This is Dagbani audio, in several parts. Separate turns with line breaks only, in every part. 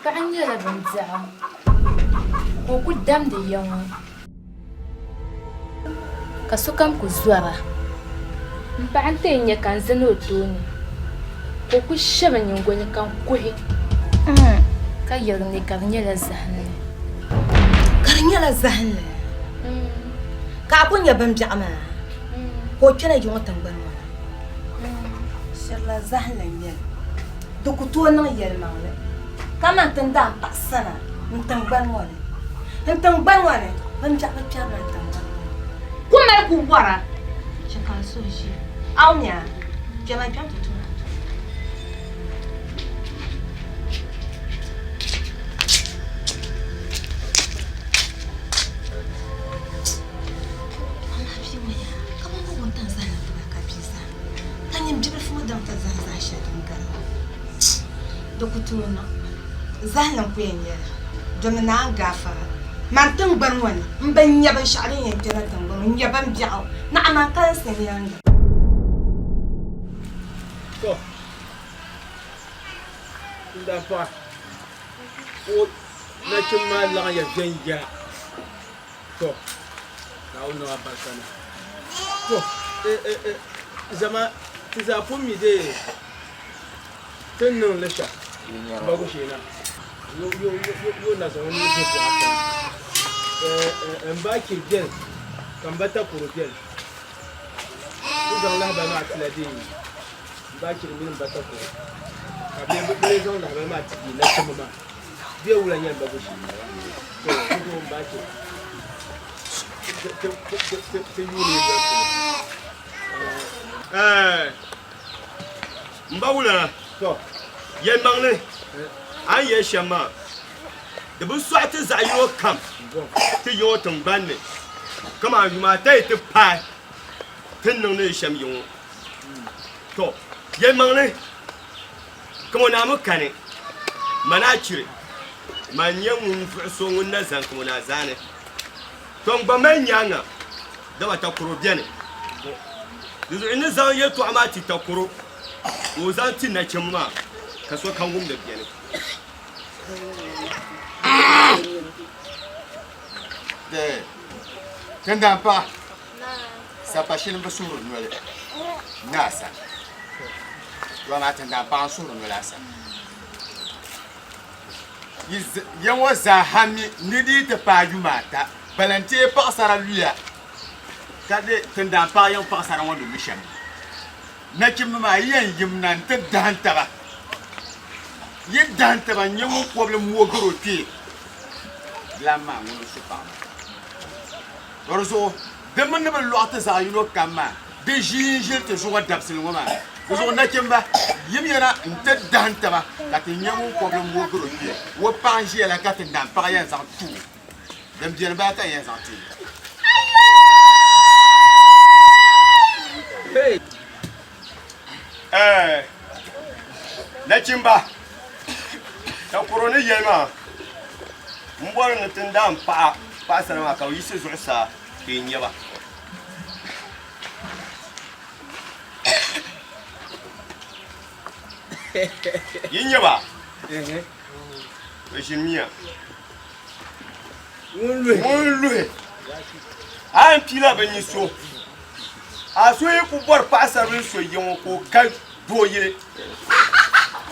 Paɣa nyɛla bimbiɛɣu ka o kuli damdi ya ŋɔ ka sokam kuli zɔra. M paɣa n-ti yɛn nya ka n zani o tooni ka o kuli shɛbi n nyiŋgoli ni ka n kuhi ka yɛligi ni ka di nyɛla zahinli.
Ka di nyɛla zahinli ka a kuli nya bimbiɛɣu maa ka o kpɛna ya ŋɔ tiŋgbani ŋɔ ni. Shirila zahinli n-nyɛ li. Di ku tooi niŋ yɛlimaŋli kaman ti ni daa paɣi sana n tiŋgbani ŋɔ ni. N tiŋgbani ŋɔ ni, bimbiɛɣu bi kpɛrila n tiŋgbani ŋɔ ni. Ku mali ku bɔra, chɛ ka n suhu ʒiya. A wum ya? Kpɛma kpɛm ti tum a tuma. Amaa bia ŋɔ yaa, kaman o wuntaŋ zahim ti ba ka bia zahim. Ka nyin bibilifu ŋɔ daŋ ti zahim zaɣ shɛli din gari la, di ku tooi niŋ. Zahindi n-ku yɛn nyɛ li, domi naa n-gaafara man tiŋgbani ŋɔ ni, m bi nya binshɛɣu din yɛn kpɛna tiŋgbani ŋɔ, n-nyɛ bimbiɛɣu, naɣ man kalinsi nyaaŋa.
Tɔ! N daa paɣa o nachimba maa laɣim ya viɛnyɛla. To, Naawuni niŋ a barika ni. To, zama ti zaa pun mi dee ti ni niŋ li shɛm bagu shee na, yo na zaŋ o nuu dihi buɣa kam. M ba chiri beni ka m ba takoro beni. Ti zaŋ lahabali maa tila dee m ba chiri mini m ba takoro ka bɛ lee zaŋ lahabali maa ti bɛ nachimba maa. Bɛ wula nyɛ m ba Gushee? To, di zuɣu m ba chɛ ti yuuni yi doli polo.
Ɛɛ, m ba wulana,
To,
yɛlimaŋli a ni yɛli shɛm maa, di bi sɔɣi ti zaɣ yino kam ti yi ŋɔ tiŋgbani ni kaman yuma ata yi ti paai ti ni niŋdi li shɛm yi ŋɔ. To, yɛlimaŋli Kamo naa mi kani, ma naa chiri, man n-nyɛ ŋun zuɣu so ŋun na zani Kamo naa zaani. To n gba mali nyaaŋa, dama takoro beni. Di zuɣu n ni zaŋ yɛtɔɣa maa ti takoro ka o zaŋ ti nachimba maa ka sokam wumdi beni.
Tindaanpaɣa, sapashini bi suhuri noli ni a sani. To amaa tindaanpaɣa n-suhuri noli a sani. Ya ŋɔ zaaha mi ni di yi ti paai yuma ata, balantee paɣisara luya ka di tindaanpaɣa yiŋ paɣisara ŋɔ ni lu shɛm. Nachimba maa yi yɛn yimna nti dahim taba. Yi dahim taba n-nyɛ ŋun kɔbili moogir o kpee. Dilan maa ŋuni n-su paɣa maa. Di zuɣu di mini ni bɛ lɔɣi ti zaɣ yino kam maa, di ʒii n-ʒili ti zuɣu dabisili ŋɔ maa. Di zuɣu nachimba, yimiya na nti dahim taba ka ti nya ŋun kɔbili moogir o kpee. O paɣa n-ʒiya la ka ti nam paɣa yɛn zaŋ ti o. Din beni baa ka n yɛn zaŋ ti
Ɛɛ, nachimba, takoro ni yɛli maa, m bɔri ni ti n-daan paɣa paɣisara maa ka bɛ yiɣisi zuɣusaa ka yi nya ba. Yi nya ba? Bɛ ʒinimiya. Ŋun luhi a yɛn piila bɛ ni so. A so yi ku bɔri paɣisaribila so ya ŋɔ ka o ka doo yili,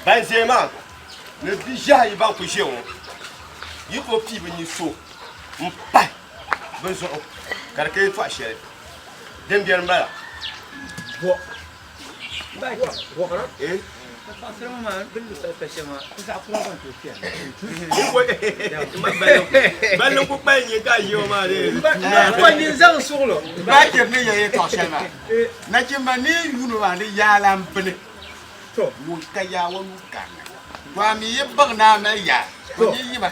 ban ʒiya maa ni bi ʒiɛhi yi ban ku ʒiya ŋɔ yi tooi pii bɛ ni so m-pahi bɛ zuɣu ka di ka yɛtɔɣ shɛli din beni m-bala.
Baachiri ni yɛli yɛtɔɣ shɛli maa, nachimba ni yi yuuni maa ni yaa lan bini, ŋun ka yaa o nuu karina. To a mi yi baŋ ni a mali yaa, to yi yima.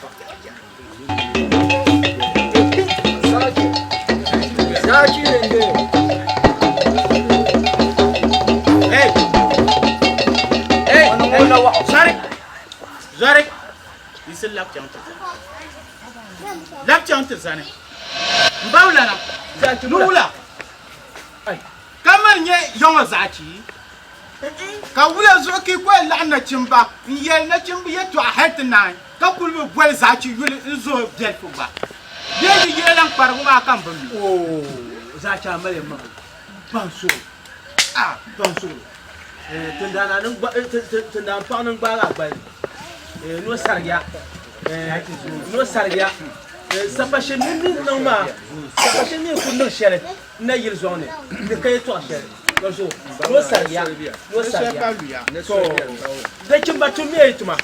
Zɔri yiɣisi lab chaŋ ti zani. Lab chaŋ ti zani. M ba wulana, ni wula ka man nyɛ ya ŋɔ zaɣichi?
Ka wula zuɣu ka yi ku yɛn laɣim nachimba n-yɛli nachimba yɛtɔɣa hal ti naai, ka kul bi boli zachi yuli n-zooi biɛlifu gba? Bee di yila lan kparigu maa ka m bi mi?
Oo, zachi a mali maŋli, baŋ suɣili, a baŋ suɣili. Tindaan paɣa ni gbaagi a gbali ni o sariya, ni o sariya. Sapashin ni mi niŋ maa, sapashin mi ku niŋ shɛli n na yili zɔŋ ni, di ka yɛtɔɣ shɛli di zuɣu, ni o sariya, ni o sariya. To, nachimba tummiya yi tuma.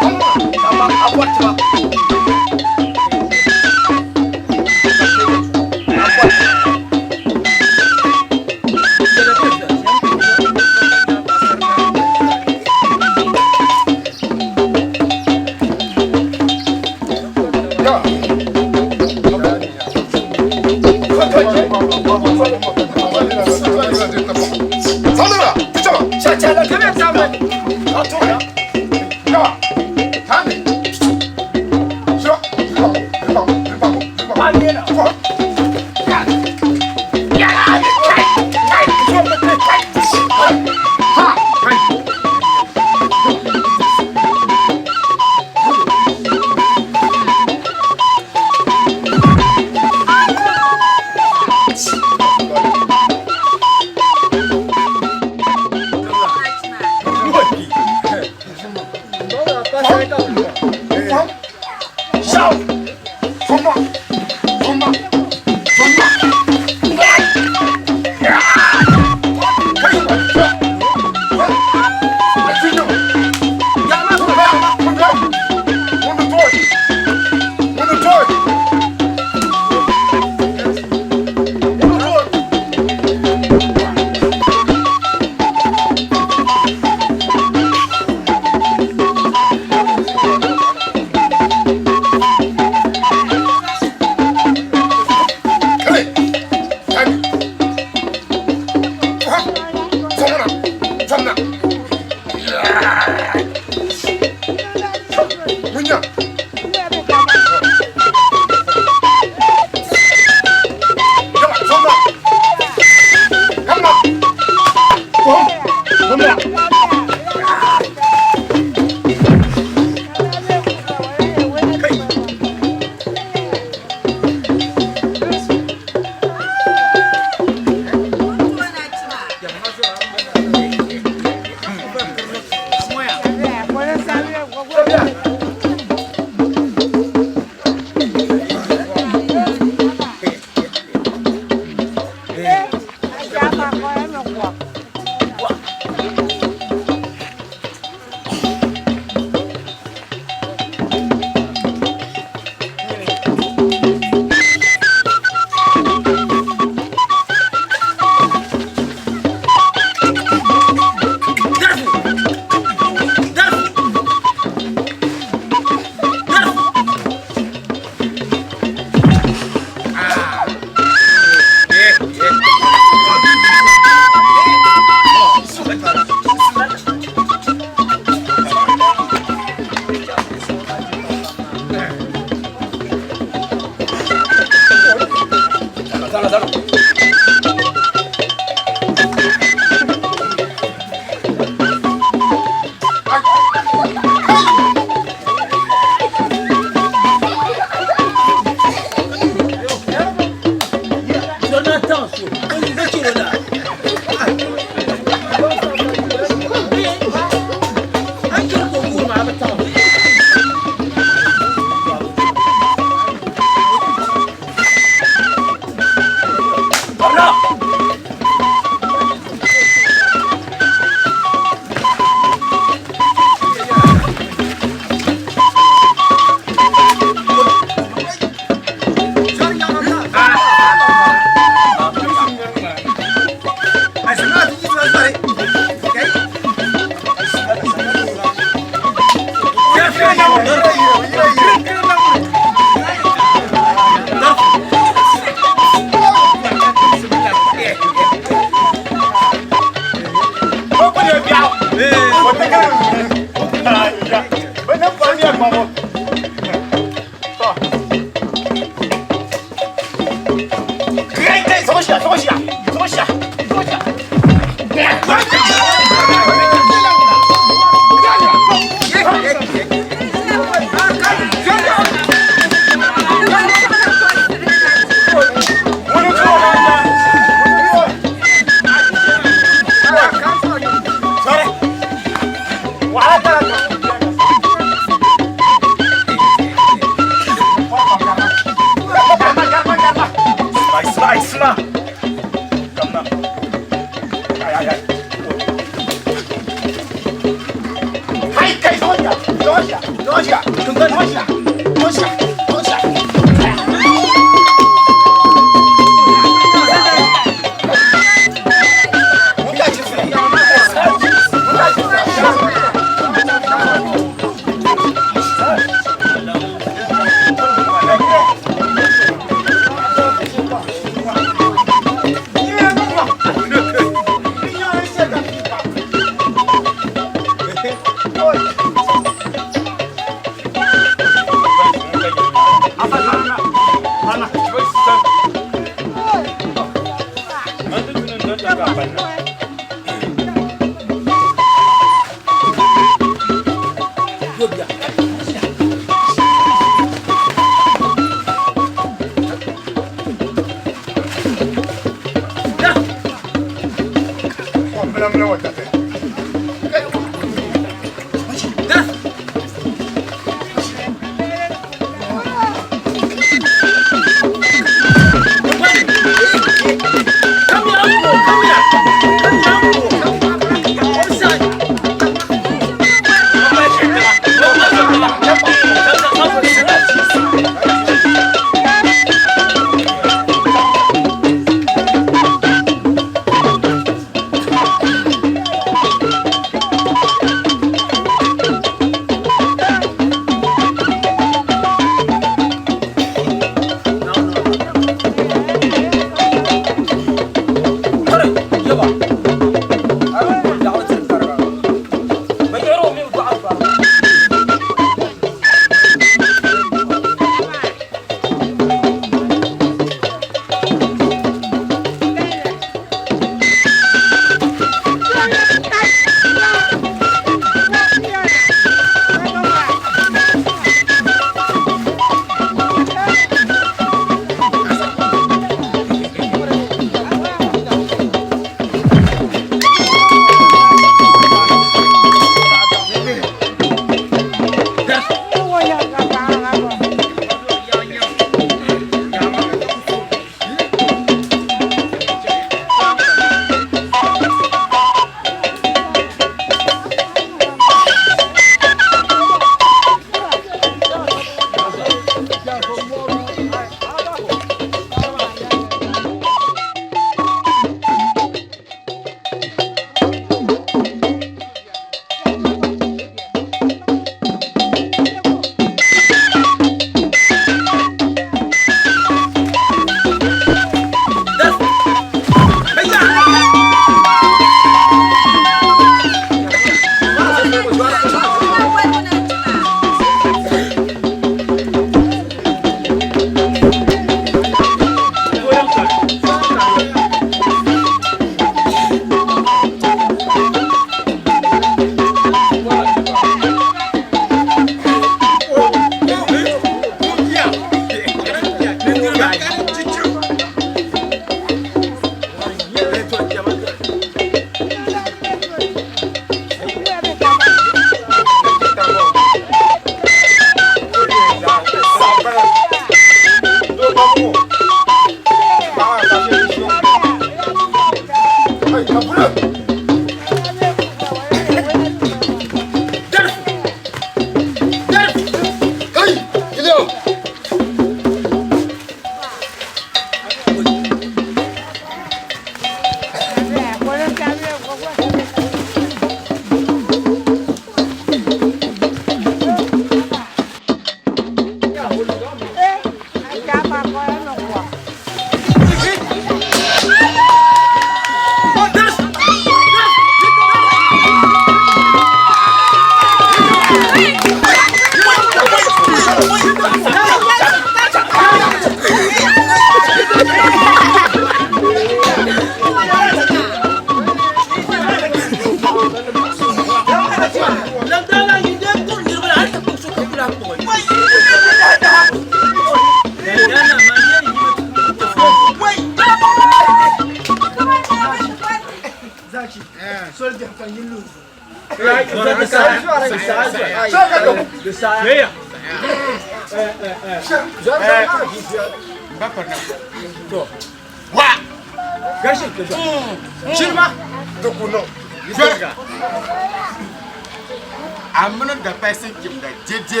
A mini dapɛsi chimda dede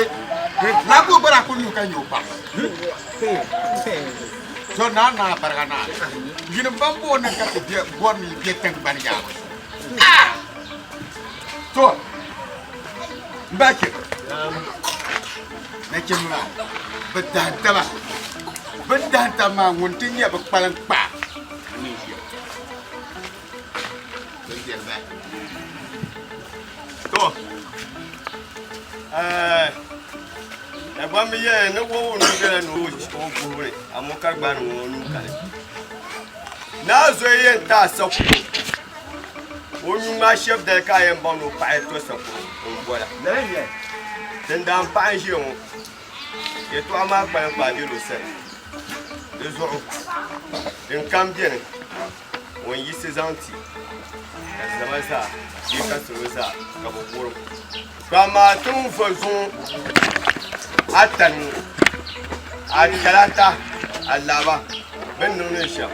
la ka o gba daa kuli yuhi ka nyɛ o paɣa. So naa naa bariga naa yini ban booni ni ka ti be bɔri ni yi be tiŋgbani yaɣa. Ah! To n ba chɛ nachimba maa bɛ dahi taba bɛ ni dahi taba maa ŋun ti nyɛ bɛ kpalim kpaa ni ʒiya.
To, Dagbamb yɛli ni wɔbu ni bela ni o guhibu ni, amaa o kari gbaai ni ŋɔ o nuu kani. Naa Zoya yɛn ti a sakuro, o nuu ŋmaa shɛbu dali ka a yɛn baŋ ni o paɣa yi to sakuro m-bola. Tindaan paɣa n-ʒiya ŋɔ, yɛtɔɣa maa kpalim kpaa bela o sani. Di zuɣu din kam beni. Ŋun yiɣisi zaŋ ti, ka zama zaa bee ka salo zaa ka bɛ wurim. To amaa tiŋ vo zuŋ atani ŋɔ, atalata, alaaba, bɛ ni niŋ ni shɛm,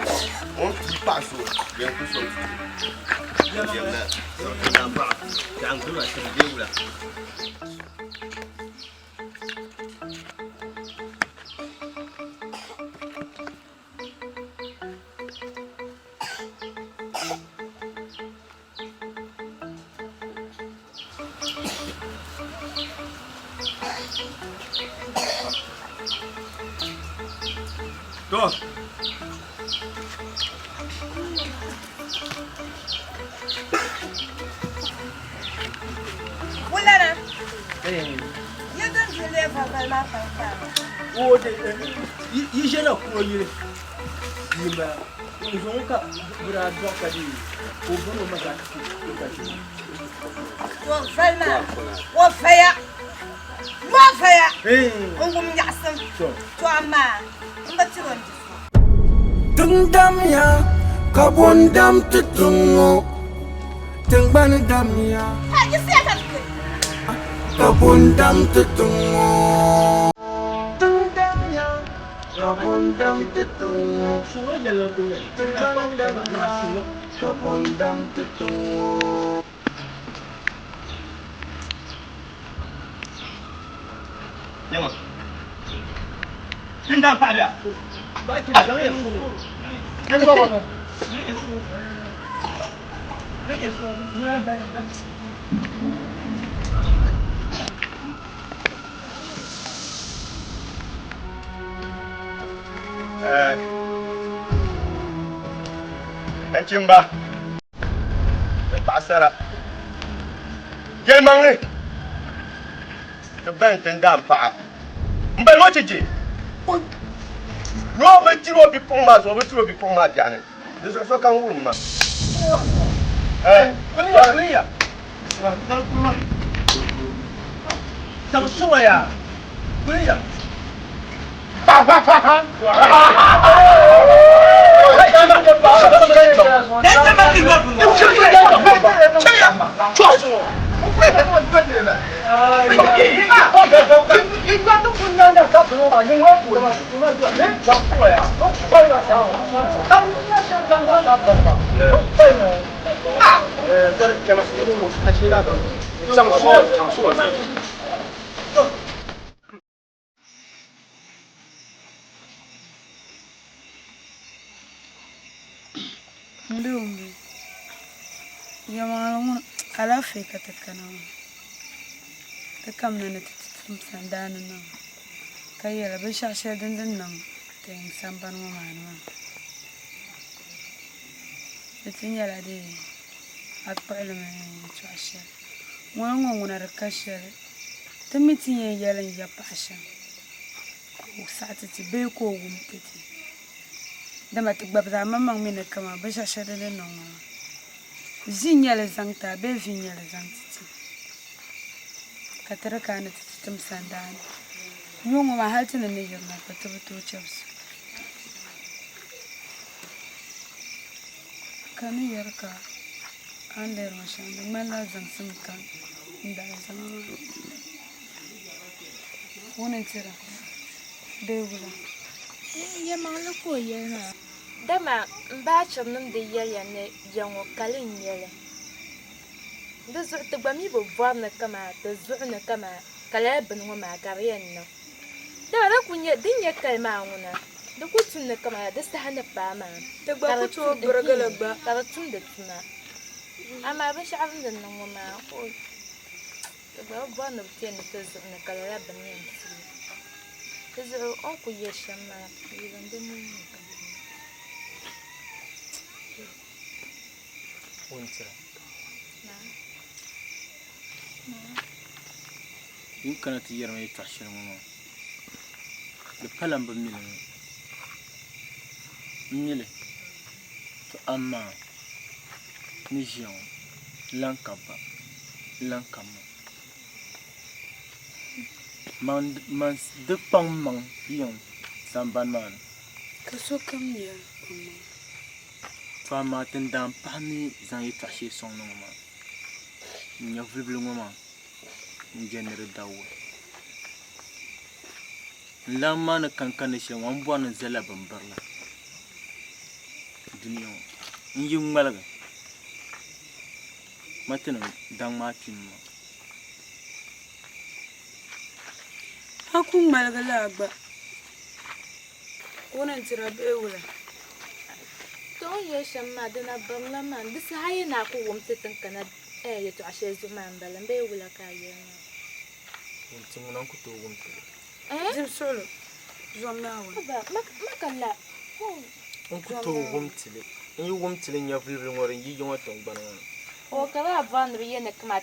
o ni pii paɣ so bɛn ku so n-ti ti. To.
Wulana. Yi din du lee vavali maa kpaŋ kpaŋ.
O de yi ʒe kuɣu yili bia m-bala. N zaŋ o ka bɛ daa dɔɣi ka dii ka o bɔri o ma zaa ti kpi ka chɛ.
To vali maa o vaya noo vaya n wum nyaɣisim to amaa m bi tiri o ni di so.
Tiŋ damya ka bo n-dam ti tiŋ ŋɔ, tiŋgbani damya ka bo n-dam ti tiŋ ŋɔ. Tiŋ damya ka bo n-dam ti tiŋ ŋɔ, tiŋgbani damya ka bo n-dam ti tiŋ ŋɔ.
Nachimba ni paɣasara yɛlimaŋli ti bani tindaan paɣa m bali ŋɔ ti je ni o bi tiri o bipuɣiŋ maa zuɣu o bi tiri o bipuɣiŋ maa biɛɣuni di zuɣu sokam wurim ma.
讲说讲错了。
N doo m-be yɛlimaŋli ŋuni alaafee ka ti kana ŋɔ. Ti kamina ni ti ti tum sandaani niŋ ka yɛli binshɛɣu shɛli din di niŋ ti yiŋ sambani ŋɔ maa ni maa. Di ti nyɛla dee a kpuɣi li mi yɛtɔɣ shɛli. Ŋuna ŋɔ ŋuna di ka shɛli ti mi ti yɛn yɛli n ya paɣa shɛm ka o saɣi ti ti bee ka o wum ti ti. Dama ti gba zaa maŋmaŋ mi ni kaman binshɛɣu shɛli din ni niŋ ŋɔ maa, ʒi n-nyɛ li zaŋ ti a bee vi n-nyɛ li zaŋ ti ti, ka ti di kana ni ti ti tim sandaani. Yuŋ ŋɔ maa hal ti ni ni yirina gba ti bi tooi chɛbisi o. Ka ni yɛri ka a ni lihiri ma shɛm, di ŋmanila ziŋsim kam n-daa zaŋ a maa. Ŋuni n-tira bee wula?
Yɛlimaŋli ka o yɛli maa. Dama m baachirinim di yɛliya ni ya ŋɔ kali n-nyɛ li. Di zuɣu ti gba mi bi bɔri ni kaman ti zuɣu ni kaman ka lala bini ŋɔ maa ka di yɛn niŋ. Dama di kul nyɛ din nyɛ kali maa ŋuna, di kul tum ni kaman di saha ni paai maa
Ti gba ku tooi birigi li gba.
ka di tumdi tuma. Amaa binshɛɣu din di niŋ ŋɔ maa Ti gba bi bɔri ni bɛ ti ni ti zuɣu ni ka lala bini yɛn ti. Di zuɣu o ni kuli yɛli shɛm maa, yilim di ni nyɛ ka di niŋ.
Wuntira. Yi ni kana ti yɛri ma yɛtɔɣ shɛli ŋɔ maa, di pala m bi mi li mi. M mi li, tɔ amaa n ni ʒiya ŋɔ n lan ka ba, n lan ka ma. Man di kpaŋ maŋ yiŋ sambani maa ni.
Ka sokam nya omaŋ.
Tɔ amaa tindaan paɣa mi zaŋ yɛtɔɣ shɛli sɔŋ na ŋɔ maa, n nyɛvulibili ŋɔ maa n-jɛndi di dawula. N lan maa ni kani ka ni shɛli ŋɔ, n bɔri ni n zalila bimbirili dunia ŋɔ. N yi ŋmaligi ma ti ni daŋ maa kpimi maa.
A ku ŋmaligi laa gba. Ŋuni n-tira bee wula?
Tɔ o ni yɛli shɛm maa, di na birimla maa. Di saha yi ni a ku wum ti ti ni kana yɛtɔɣ shɛli zuɣu maa m-bala bee wula ka a yɛli maa?
Wunti ŋuna n-ku tooi wum ti li.
Dim suɣilo, zom Naawuni.
Ma ka la.
N ku tooi wum ti li. N yi wum ti li nyɛvulibili ŋɔ din yi yiŋɔ tiŋgbani ŋɔ ni.
O ka bɛ bɔri ni bɛ yɛli ni kaman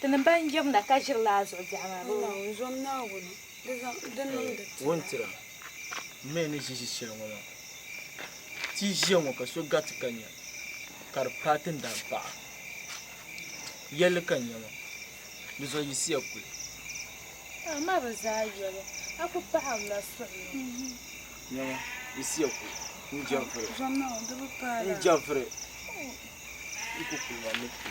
tinim ban yirina ka ʒiri lala zuɣu biɛɣu maa bee?
Naawuni, zom Naawuni, di zaŋ di niŋdi ti.
Wuntira, m mi ni ʒi ʒi shɛli ŋɔ maa, ti yi ʒiya ŋɔ ka so gariti ka nya ka di paai tindaan paɣa, yɛlli ka n nya maa. Di zuɣu yiɣisiya kuli.
Amaa bɛ zaa yoli, a ku paɣirila suɣilo.
Nyama, yiɣisiya kuli. N jɛm vuri. N jɛm vuri. Yi ku kuli maa ni kpi.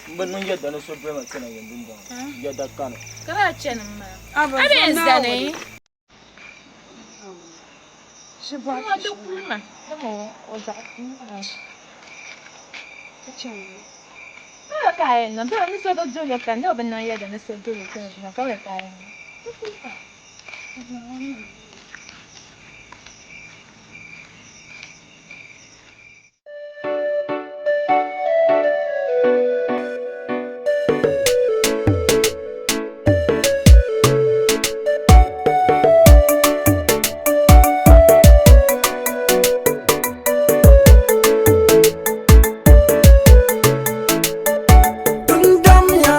M bi niŋ yɛda ni so doli ma chana yɛn dundɔŋ ni. Yɛda kani.
Ka daa chani m maa. A bee n zani. Ŋɔ di kuli ma, dama o zaɣ Bɛ ka a yɛn niŋ, dama ni so bi doli o kani, dama bi niŋ yɛda ni so doli o kani dina ka bɛ ka a yɛn niŋ. Di kuli ma.
Tiŋdamya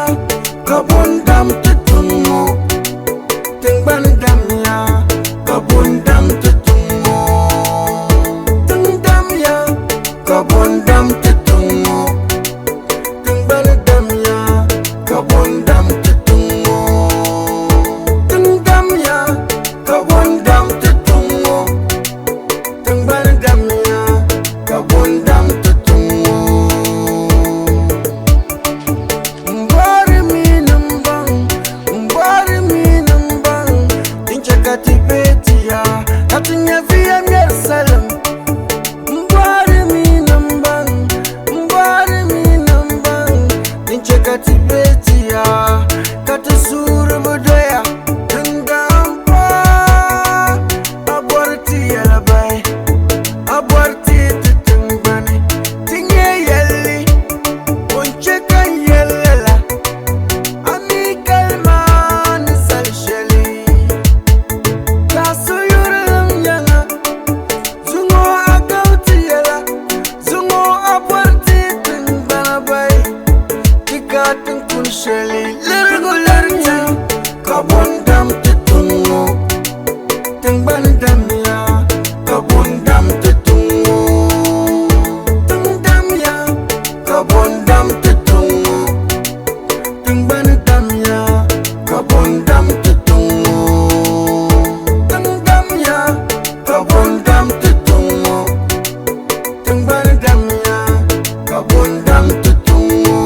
ka bundam ti tiŋ ŋɔ, tiŋgbani damya ka ti be ti ya ka ti suuri bi doya. Tindan paɣa a bɔri ti yɛla bahi, a bɔri ti ti tingbani ti nyɛ yɛlli o ni chɛ ka n yɛli lala. A mi kalima ni sali shɛli ka so yurilim nyaŋa. Zuŋɔ a gabi ti yɛla, zuŋɔ a bɔri ti tingbana bahi. Ti ka tiŋkun shɛli lirigu liriti ka bundam ti tiŋ ŋɔ. Tiŋgbani damya ka bundam ti tiŋ ŋɔ. Tiŋ damya ka bundam ti tiŋ ŋɔ. Tiŋgbani damya ka bundam ti tiŋ ŋɔ. Tiŋ damya ka bundam ti tiŋ ŋɔ. Tiŋgbani damya ka bundam ti tiŋ ŋɔ.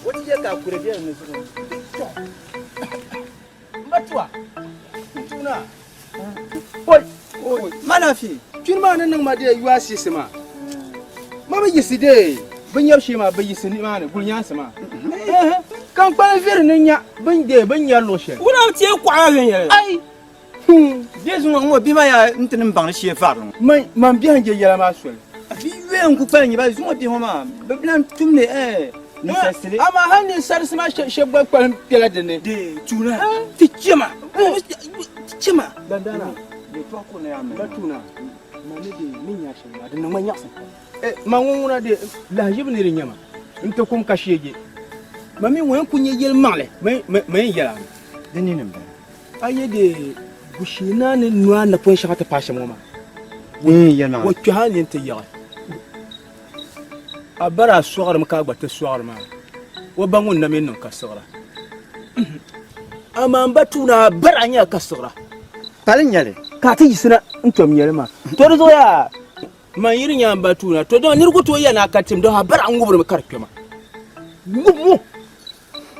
O ti yɛ ka a kuri bɛ ni zuɣu. N ba tuwa, n tuuna. Oi, oi, Manafi, kpini maa ni niŋ ma dee yu asiisi maa. Ma bi yiɣisi dee bɛ nyɛbu shee maa, bɛ yiɣisi nimaani gulinyaansi maa. Ka n kpalim viri ni nya bɛ ni dee bɛ ni nyari luɣ shɛli.
Wula n-teei kuɣa maa viɛnyɛla?
Ai!
Bɛ zuŋɔ ŋɔ bihi maa yaa n-ti ni baŋ ni shee varili ŋɔ.
Man, man biɛhi n-je yɛla maa soli.
Bɛ yuya n-ku kpalim nyɛ ba zuŋɔ bihi ŋɔ maa, bɛ bi lan tumdi ninsalisili.
Amaa hal ninsarisi maa shɛb gba kpalim kpɛla di ni.
Dee, tuuna, ti chɛ ma, ti chɛ ma.
Dandana, ba tuuna, man ni dee ni nya shɛli maa, di niŋ ma nyaɣisim pam. Man ŋun ŋuna dee lahiʒibu ni di nya ma n-ti kum ka sheegi. Man mi ŋun yɛn kul nya yɛlimaŋli, man yɛn yɛl a mi.
Di nini m-bala.
A ye dee Gushee Naa ni no a napɔn shɛŋa ti paai shɛm ŋɔ maa, o kpɛhi a nini ti yaɣi. A bari a sɔɣirimi ka a gba ti sɔɣiri maa, o ba ŋun na mi niŋ ka siɣira. Amaa m ba tuuna a bari a nyɛla ka siɣira.
Pali n-nyɛ li.
Ka a ti yiɣisina n-tom nyɛ li maa. To di zuɣu yaa man yi di nya m ba tuuna, to dama nira ku tooi yɛli ni a ka tim, dama a bari a ŋubirimi ka di kpɛma. Ŋubimi.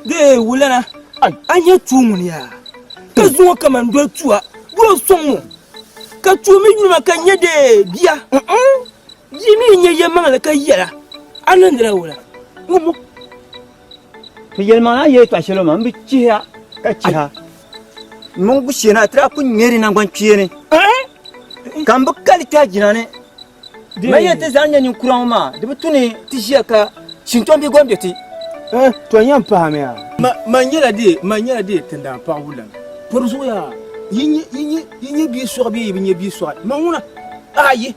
Dee wulana, a nya tuo ŋuni yaa, ka zuŋɔ kaman doli tua doo sɔŋ ŋɔ, ka tuo mi yuli ma ka nya dee bia, bia mi nya yɛlimaŋli ka yɛla, a niŋdila wula? Ŋubimi.
To yɛlimaŋli a ni yɛli yɛtɔɣ shɛli ŋɔ maa, m bi chihi a ka chihi a. M mini Gushee a ti daa kul ŋmɛri naŋgbankpeeni, ka m bi kali kpɛhi jina ni. Mali yɛn ti zaŋ nyɛ ninkura ŋɔ maa, di bi tu ni ti ʒiya ka shintɔmbihi gom be ti.
Eh, to yɛn pahimi ya. Man nyɛla dee, man nyɛla dee tindaan paɣa wulana. Pɔri zuɣu yaa, yi nyɛ, yi nyɛ, yi nyɛ bia sɔɣi bee yi bi nyɛ bia sɔɣi, man ŋuna, ayi,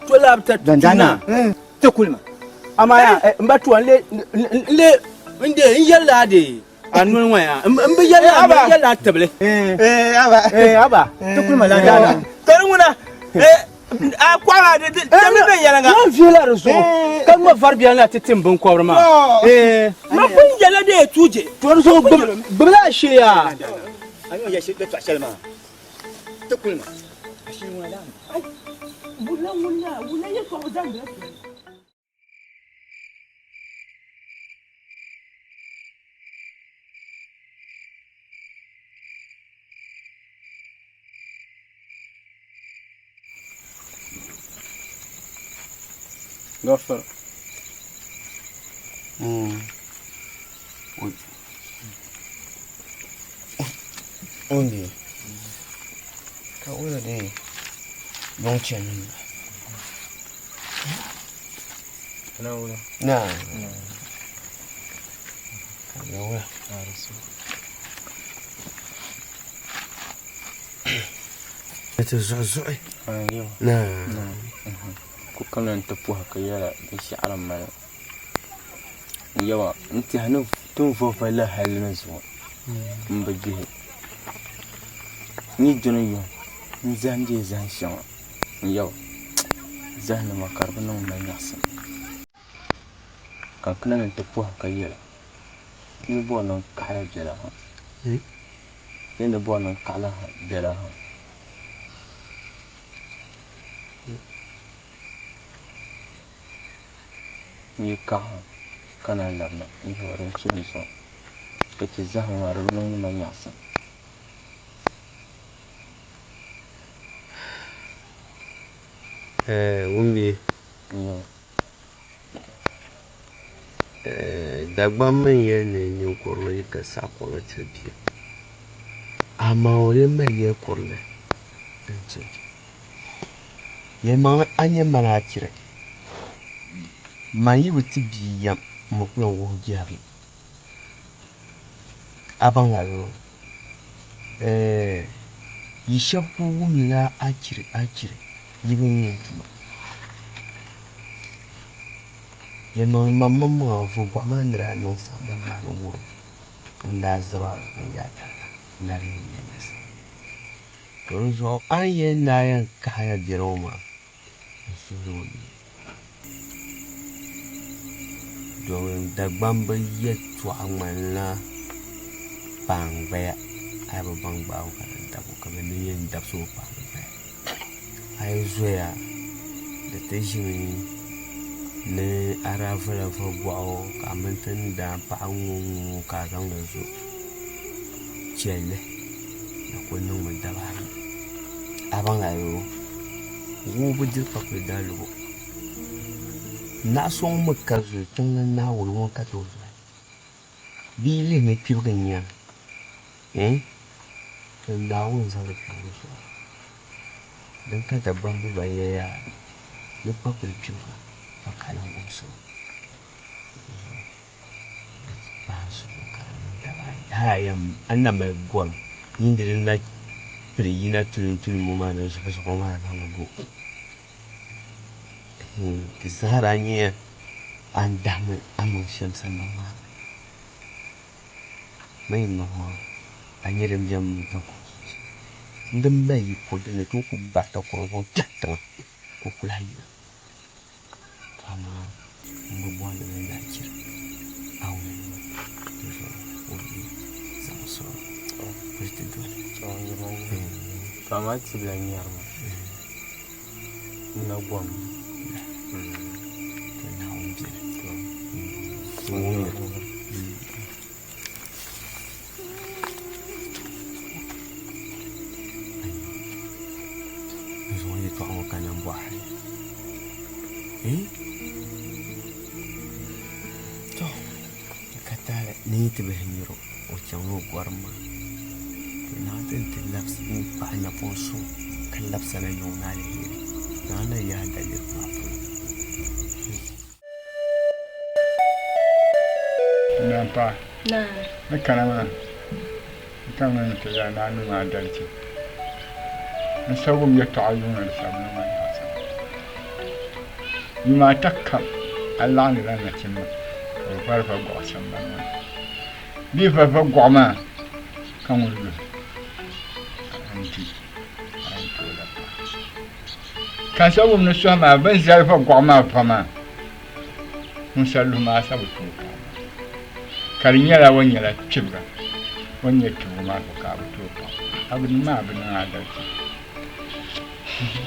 to laa bi ta
Dandana, ti kuli ma.
Amaa yaa, eh, m ba tuwa, n lee, n lee, n dee, n yɛli la dee. A noli ŋɔ yaa, m bi yɛli a, m yɛli a tibili.
Eh, aba.
Eh, aba.
Ti kuli ma dandana.
Ka di ŋuna, eh, a kɔɣa maa di tamdi viɛnyɛliŋga.
Ŋɔ viɛla di zuɣu ka ŋɔ vari biɛla na ti tim binkɔbiri maa. Eh.
Ma pun yɛla di yɛn tuui je.
To di zuɣu gbibila a shee yaa.
A ni yɛn yɛtɔɣ shɛli maa, ti kuli ma. A shee ŋuna daa mi.
Wula ŋun yaa, wula yɛtɔɣa zaŋdila soli.
Gafara.
Onde ka wula dee yuŋ chani na ti zuɣu zuɣu na
ku kamina n ti puhi ka yɛla binshaɣu din mali n yɛba n tiɛhi ni ti ni vo voli la hali ni zuɣu n bi gbihi n yi dini yuŋ n zaham dee zaham shɛŋa n yɛba zaham nima ka di bi niŋ ma nyaɣasim ka n kana ni n ti puhi ka yɛla n ni bɔri ni n kaɣala biɛla ha n ni bɔri ni n kaɣala biɛla ha N yi kahi ka naan labina n yɛli o din tuhi zuɣu ka chɛ zahim maa di bi niŋdi ma nyaɣisim.
Wumbi, Dagbamba n-yɛli ni ninkurili yi ka saɣikurili tiri bia, amaa o lee mali yɛl kurili n-ti. Yɛlimaŋli a nya mani a chiri. Man yi bi ti bia yɛm m mi ku lan wuhi biɛhigu. A baŋ lala ŋɔ? Ɛɛh yi shɛba kul wumdila a chiri a chiri yi bi nya n tuma. Yɛlimaŋli man maŋmaŋa vubɔɣu maa ni daa niŋ sagbani maa ni wurim n daa zab a n yaataliga n daa leei yɛlimaŋli. To di zuɣu a ni yɛli ni a yɛn kahila biɛri ŋɔ maa, n suhuri ŋɔ ni. Domin Dagbamba yɛltɔɣa ŋmanila kpaangbaya, a yi bi baŋ gbaabu ka di dabu ka bɛ ni yɛn dabisi o kpaangbaya. A yi zoya di ti ʒimi Ni a daa vola vo gɔɣu ka a mini tindaan paɣa ŋɔ ŋɔ ka a zaŋdi zo chɛlli di kuli niŋmi daba ayi. A baŋ la yoo, woo bi diri kpakpuli daligu. Naɣ so ŋun mi ka zuli tiŋ ni Naawuni ŋun ka tooi zuli. Bɛ yi lihi ni kpibigi n-nya eh to Naawuni zaŋdi kpibigi zuɣu. Din ka Dagbamb gba yɛliya ni kpakpuli kpibiga pa kali wumsi o zuɣu di ti paai suhu ka di niŋ daba ayi. Hal a yɛn a ni na mali gom yiindi din na pili yina tulim tulim ŋɔ maa ni zuɣu zuɣu maa zaŋdi go. Di zaa daa nyɛla a ni dahimi a maŋ shɛm sambani maa ni. Bɛ yi niŋ ŋɔ, a nya din beni mini takɔro sunsuuni. Din mali yiko din ni tooi ku bari takɔro zaŋ kpɛhi tiŋa ka o ku lahi yina. Tɔ amaa m bi bɔri ni bɛ daa chira a wumbu di zuɣu ka o bi zaŋ sɔŋ ka ti doli.
Tɔ amaa ti bi lahi nyari ma n na gom.
To Naawuni beni. N wumya. N zaŋ yɛtɔɣa ŋɔ ka nambɔɣu hali. To, ka taali ni yi ti bihi nyari o, o chaŋla o gɔrim maa. To naa ti ni ti labisi n paɣi napɔŋ suŋ ka labisa na yiŋ ni aliheri. Naa na yahi daliri maa polo.
Nampaa, ni kana maa, n kamina ni ti yɛli ni a niŋ adalichi. N sa wum yɛtɔɣa yuŋ ni di sabimi ŋɔ laasabu. Yuma ata kam a laɣindila nachimba ka bɛ vari va gɔɣu sambani ŋɔ ni. Bɛ yi vari va gɔɣu maa ka ŋun luhi n-di a yɛn tooi labi pahi. Ka n sa wum ni sɔhi maa bɛ ni zali va gɔɣu maa va maa, ŋun sa luhi maa sa bi tooi paai maa. Ka di nyɛla o nyɛla kpibiga, o ni nyɛ kpibiga maa zuɣu ka a bi tooi paɣ o. A bi niŋ maa, a bi niŋ adalichi.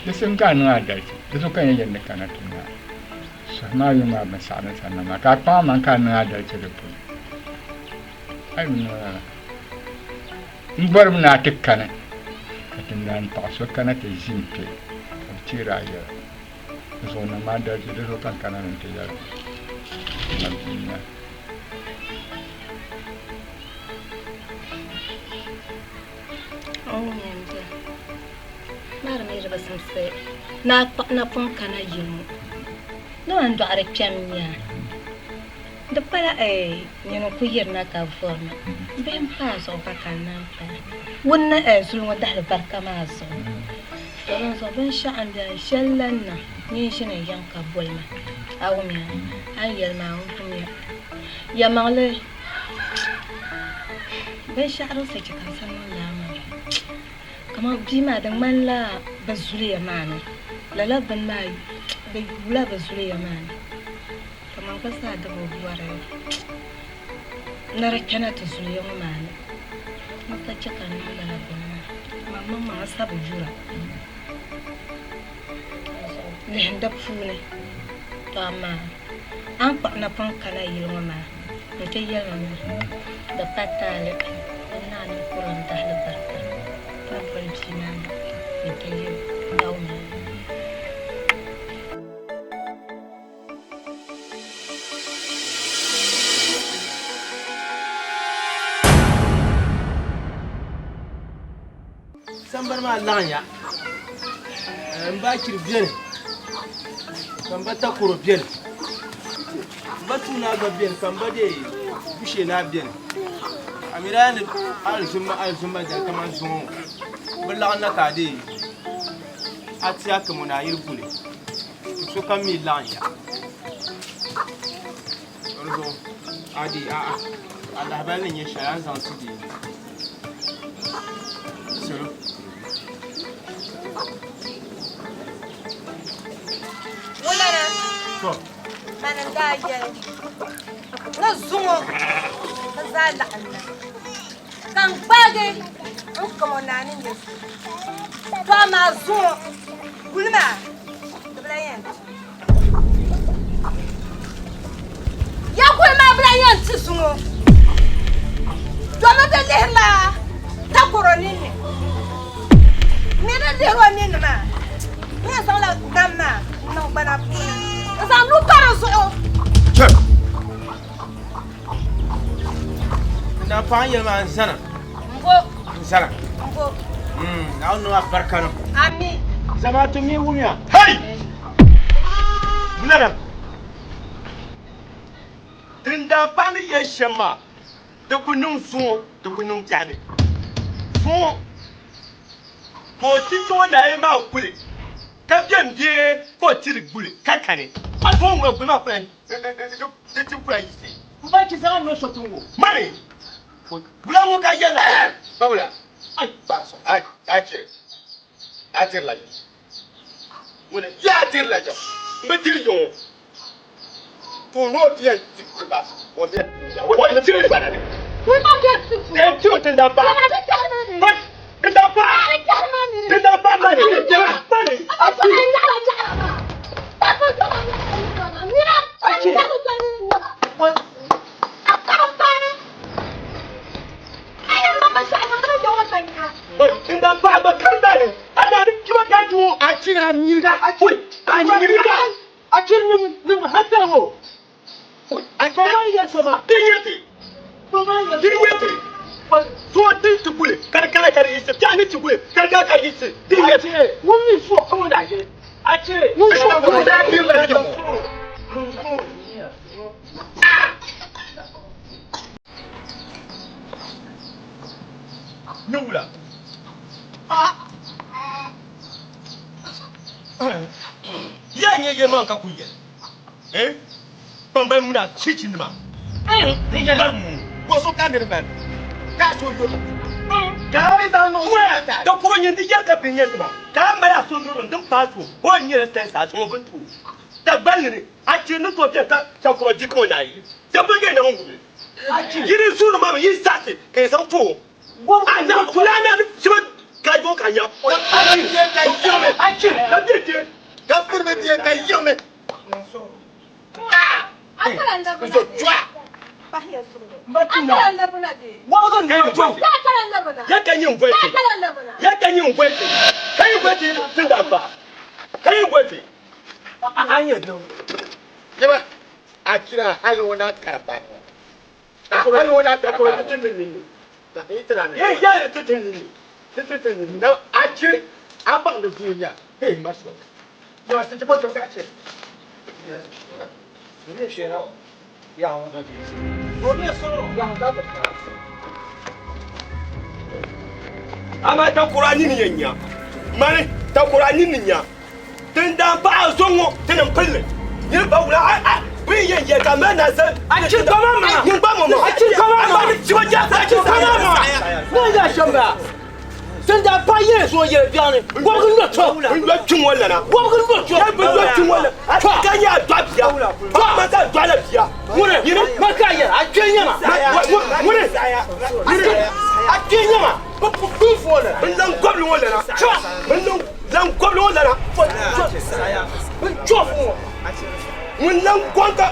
Di simdi ka a niŋ adalichi, di zuɣu ka n yɛn yɛli ni kana ti nya sɔhi maa yuŋ maa bɛn saɣi din sanna maa, ka a kpaŋ amaŋ ka a niŋ adalichi di puuni. A yi bi niŋ lala, M bɔrimi ni a ti kani, ka tindaan paɣ so kana ti ʒi n-kpe, ka bɛ teeri a yɛla. Di zuɣu niŋ ma adalichi, di zuɣu ka n kana ni n ti yɛli a bia n-nya.
O wumya m bia, maa di mi di bi simsi ni a kpuɣi napɔŋ kana yili ŋɔ ni man dɔɣiri kpɛm n-nya a. Di pala nyini n-ku yirina ka vɔri ma. Bihi m-paai zuɣu gba ka n naan paai. Wun ni zuli ŋɔ dahili barika maa zuɣu. To dinzuɣu binshɛɣu m-beni shɛli lan niŋ nyin ʒini n yiŋ ka boli ma. A wumya? A ni yɛli maa n wumya. Yɛlimaŋli, binshɛɣu din sa chɛ ka n sa niŋ lala maa, kaman bia maa di ŋmanila bɛ zuliya maa ni. Lala bini maa di yuula bɛ zuliya maa ni. Kaman gba zaa di bi bɔri ni di kpɛna ti zuliya ŋɔ maa ni, n sa chɛ ka n niŋ lala bini maa, man maŋmaŋa sa bi yura. Lihim di puuni, tɔ amaa a ni kpuɣi napɔŋ kana yili ŋɔ maa nti yɛli ma mi di pa taali ni naa niŋkurim dahili barika ni boli bia maa na nti yɛl o, Naomi.
Sambani maa laɣinya. M ba chiri beni ka m ba takoro beni m ba tuunaa gba beni ka m ba dee bushee naa beni. A mi daa ni alizumma alizumma dali kaman zuŋɔ ŋɔ bɛ laɣim na ka a dee a ti a kamo ni a yiri guli. Sokam mi laɣim ya. Di zuɣu a di a'a a lahabali ni nyɛ shɛli a ni zaŋ ti di salo.
Wulana,
To.
mani n-daa yɛli ni zuŋɔ bɛ zaa laɣim na ka n gbaagi n kamo naa ni nyɛ so. To amaa zuŋɔ guli maa di bi lahi yɛn ti. ti zuŋɔ domi di lihirila takoro ninni. Mi di lihiri o ninni maa, n yɛn zaŋla nam maa n-niŋ gbana puuni n-zaŋ nuu pa di zuɣu.
Chɛ! Na paɣa n yɛli maa n zana.
Mbo.
N zana.
Mbo.
Naawuni niŋ a barika niŋ.
Ami.
Zamaatu mi wumya. Hey! Nana.
Din daa paɣa ni yɛli shɛm maa, di ku niŋ zuŋɔ, di ku niŋ biɛɣuni. Zuŋɔ ka o ti kpe o nayi maa kuli, ka bɛn bee ka o ti di gbuli ka kani. Zuŋɔ ŋɔ gbuli maa kuli di ti kula yiɣisi.
M ba chi zaŋ a noli so ti ŋɔ.
Mani, wula ŋɔ ka yɛli la?
Bawula, ai, ai, a chɛ, a dirila jɛm.
Ŋuni ya a dirila jɛm? M bi diri jɛm o.
To o noo bia ti ba o bia
o tiri ba ni. Ti o ti da ba. Ti da ba. Ti da ba mani. Mani. Ti da ba ba kan da ni. Ana ni kiba ka tu.
A chira ni da.
A chira.
A chiri nim nim hata ŋɔ.
A
Baba yɛ soma.
Ti yɛ ti.
Baba yɛ
Ti yɛ ti. So ti ti kuli kari kala kari yisi. Ti ani ti kuli kari kala kari yisi. Ti yɛ ti.
Ŋun mi so ka ŋun daa ʒe. A chiri. Ŋun so ka ŋun daa
ʒe. Ni wula. Ya nyɛ yɛlimaŋ ka ku yɛli eh kpambali muna chichinima
Goso ka niri mali ka so yoro.
Ka kuro nyɛ di yɛli ka bɛ nyɛ nima ka a mali a so yoro din paai so o nyɛla sali saa so o bi tu Dagbanli ni a chiri ni tooi bɛni ka chakura di ka o naai ya bi nyɛ naŋ wumi yi di zuuri maa mi yi zaɣisi ka yi zaŋ ti o a na kulana ni chiba ka yo ka nya
A chiri
ka bɛ te
ka firimi bia ka yiɣimi. N zo chɔa.
Ya ka nyin voiti ya ka nyin voiti ka yin voiti tinda ba ka yin voiti
A nyɛ doo.
Yaba a chira hali o na kari bani. A hali o na kari bani. Na a chiri a baŋdi dunia. Hey maso. Yaba si ti bo so ka chiri.
Amaa takura nini yɛn nya mani takura nini nya Tindaan paɣa zo ŋɔ ti ni pilli niriba ba wula a a bɛ yɛn yɛ ka mali na sa
A chiri kama ma
ŋun gba mɔ
A chiri kama ma
a chiba ja
A chiri kama ma Ne ya shɛm ba Tindaan paɣa yɛn zo yɛli biɛɣuni wɔbigi n-lo to
n lo kpi ŋɔ lana
wɔbigi n-lo to
ya bi lo kpi ŋɔ lana a ti ka nyɛ a dɔɣi bia paɣa ma ka dɔɣi la bia
ŋuni ma ka yɛli a kpe nyɛma
ŋuni
a kpe nyɛma
N lan gɔbili ŋɔ lana. N lan gɔbili ŋɔ lana. Ŋun lan gɔŋ ka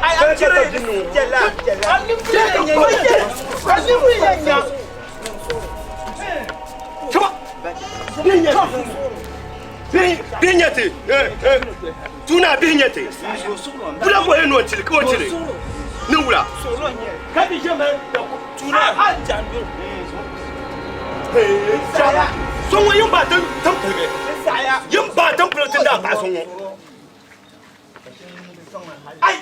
Bihi nyɛ ti tuuna bihi nyɛ ti wula ka o yɛn niŋ o tili ka o tili ni wula ka ti ʒe mali tuuna So ŋɔ yin baai tin piligi yin baai tin piligi ti daa paɣa so ŋɔ ai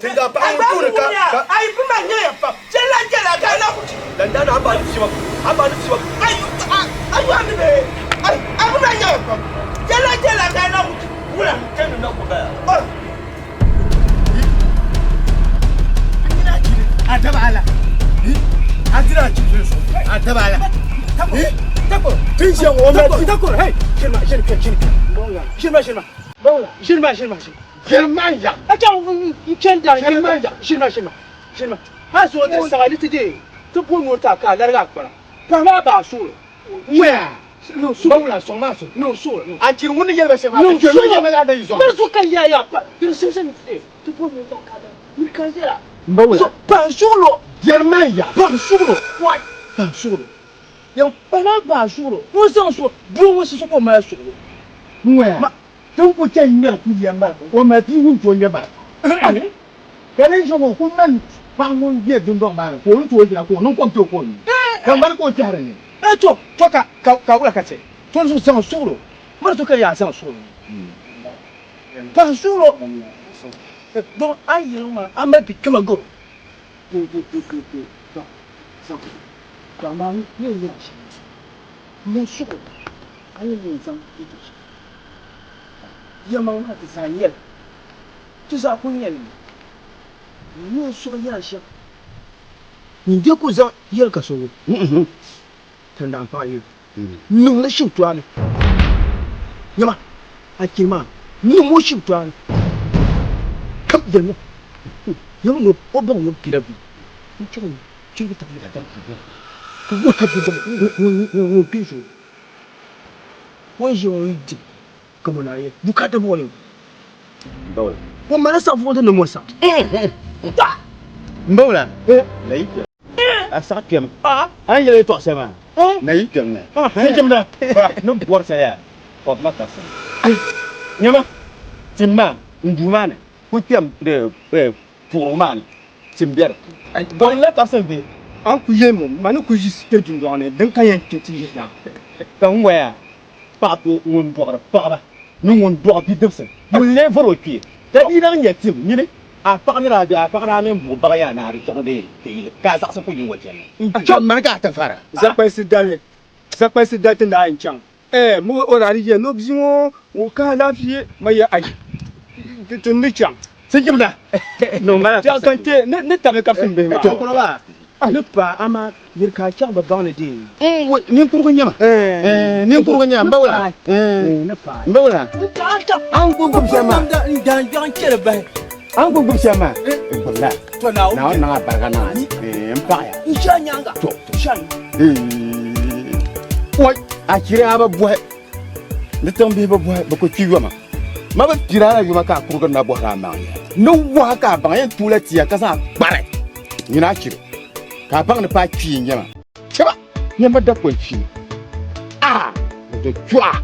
ti daa paɣa ŋɔ tuuni ka
ai bi ma nyɛ ya pam jɛla jɛla ka na ku
dan daa na a baai ni fiba a baai ni fiba
ai ai wa ni be ai ai bi ma nyɛ ya pam jɛla jɛla ka na ku
wula kɛni na ku baya
A daba ala. A dira ci so. A daba ala.
Tako.
Tin ṣe o ma
Tako, hey. Shirma, shirma, shirma. Shirma, shirma. Shirma, shirma, shirma.
Shirma ya.
A cha n chen da
Shirma ya.
Shirma, shirma. Shirma. Ha so ti saga ni ti de. Ti bo no ta ka larga kpara. Pa ma ba so.
Wɛ.
No so.
Bawula sɔŋ maa so.
No so.
A chiri ŋuni yɛli ba shɛm.
No so.
Chiri ŋuni yɛli ba yi sɔŋ.
Ba so kan ya ya pa. Ti sim sim ti de. Ti bo no ta ka da. Ni ka zera.
Bawula.
So pa so lo.
Yɛri ma ya.
Paɣa suɣulo. Wai. Paɣa suɣulo. Yan kpala paɣa suɣulo. Ŋun zaŋ suɣulo. Doo ŋun siɣisi ka o mali suɣulo.
Ŋɔya. Ti ni ku chɛ ŋmɛri kuliya maa, o mali bia ŋun tooi ŋmɛ maa. Ka di zuɣu o ku mali paɣa ŋun be dundɔŋ maa ni ka o ni tooi yina ka o niŋ kom ti o ka o nyu. Ka ŋmani ka o kpɛhiri ni.
To, to ka, ka, ka wula ka ti to ni zuɣu zaŋ suɣulo. Mali to ka yaa zaŋ suɣulo. Paɣa suɣulo. Dɔn a yi yɛli maa, a mali bi kpɛma garo. To, zaŋ. To amaa n yɛn yɛli shɛm n-nyɛ suɣulo a ni yɛn zaŋ yɛtɔɣ shɛli. Yɛlimaŋli maa ti zaa nyɛli, ti zaa kul nyɛli mi. N ni suhi yɛla shɛm, nyin je ku zaŋ yɛli ka so wum. Tindaan paɣa yɛli, Niŋ li shintɔɣu ni. Nyama, a kpee maa, niŋm o shintɔɣu ni. Ka yɛli ma, Yɛli ni o baŋ ni o bela bɛ n-chaŋ chirigi tab yɛla ka wuhi ka bɛ ŋun kpi zuɣu. O ni ʒiya ŋɔ yi di ka mo naa yɛli, Bukaata bɔ ni o mali saɣifuɣinsi ni mo saɣi.
M bawla, na yi kpɛm. A saɣi kpɛm. A ni yɛli yɛtɔɣ shɛli maa, na yi kpɛm mi. Nachimda, ni bɔri shɛli yaa, kɔbu ma ka sani. Nyama, tim maa n duu maa ni, ku kpɛm di puɣirigu maa ni. Tim be di puuni.
Bɔŋ la kabisi m-be a ni ku yɛli ma, ma ni ku ʒi kpe dundɔŋ ni din ka yɛn kpe ti yihi na.
Ka n waya paɣa be ŋun dɔɣiri paɣiba ni ŋun dɔɣi bidibisi, ŋun lee vɔr o kpee. Ka bia daŋ nya tim nyini a paɣ ni daa be a paɣ daa mini buɣ baɣa yaa ni a di chaŋ bee ti yili, ka a zaɣisi ku yi ŋɔ chani. N-chaŋ mani ka a ti vara.
Zakpalisi dali, zakpalisi dali ti naai n-chaŋ. Ɛɛ, mo o daa di yɛli ni o bia ŋɔ o ka alaafee, ma ya ayi, ti ni chaŋ.
Sinjimda, niŋ ma la
Biɛɣu ka n-ti ni tabi ka fim bihi maa.
To kuli maa.
A ni paai, amaa yiri ka a chaŋ bi baŋ ni deei.
Ninkurugu n-nyɛ ma. Ninkurugu n-nyɛ ma, m ba wula? M ba wula? A ni kuli gbubi shɛm maa.
N dan gbiɛɣu n-chɛ li bahi.
A ni kuli gbubi shɛm maa, n gbubila. Naawuni niŋ a barika niŋ a ni. M paɣiya.
N ʒi a nyaaŋa.
To.
N ʒi a nyaaŋa.
Oi, a chiri a bi bɔhi. Ni tiŋbihi bi bɔhi, bɛ ku kpi yoma. Ma bi piri a la yoma ka a kurigiri na bɔhiri a maŋ ya. Ni wahi ka a baŋ yɛn tuui la tia ka zaŋ a kpari nyini a chiri ka a baŋ ni paai kpii n-nyɛ ma. Chɛba, nyɛma dakoli kpii. A ni di chɔɣa.